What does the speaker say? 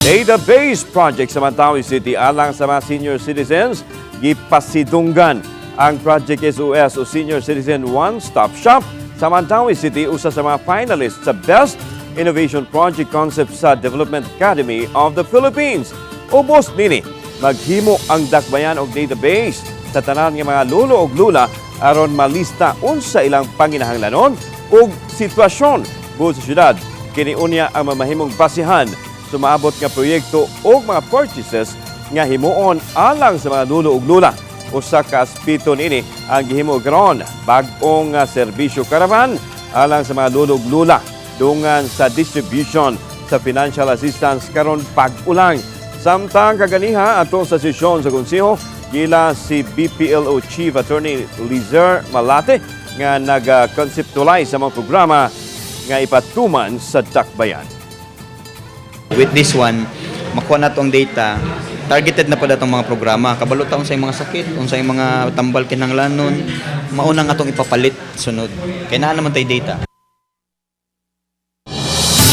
Database project sa Mantawi City alang sa mga senior citizens gipasidunggan. Ang Project SOS o Senior Citizen One Stop Shop sa Mantawi City, usa sa mga finalists sa Best Innovation Project Concept sa Development Academy of the Philippines. Ubos nini, maghimo ang dakbayan og database sa tanan nga mga lolo ug lula aron malista unsa ilang panginahanglanon ug sitwasyon buot sa syudad. Kini unya ang mamahimong basihan sa maabot nga proyekto o mga purchases nga himuon alang sa mga lolo ug lula. Usa ka aspeto niini ang gihimo karon, bag-ong serbisyo caravan alang sa mga lolo ug lula dungan sa distribution sa financial assistance karon pag-ulang. Samtang kaganiha, ato sa sesyon sa konseho, gila si BPLO Chief Attorney Lizer Malate nga nag-conceptualize sa mga programa nga ipatuman sa dakbayan. With this one, makuha na tong data, targeted na pala itong mga programa. Kabalo ta unsay mga sakit, unsay mga tambal kinahanglanon, mauna nga atong ipapalit sunod. Kay naa naman tay data.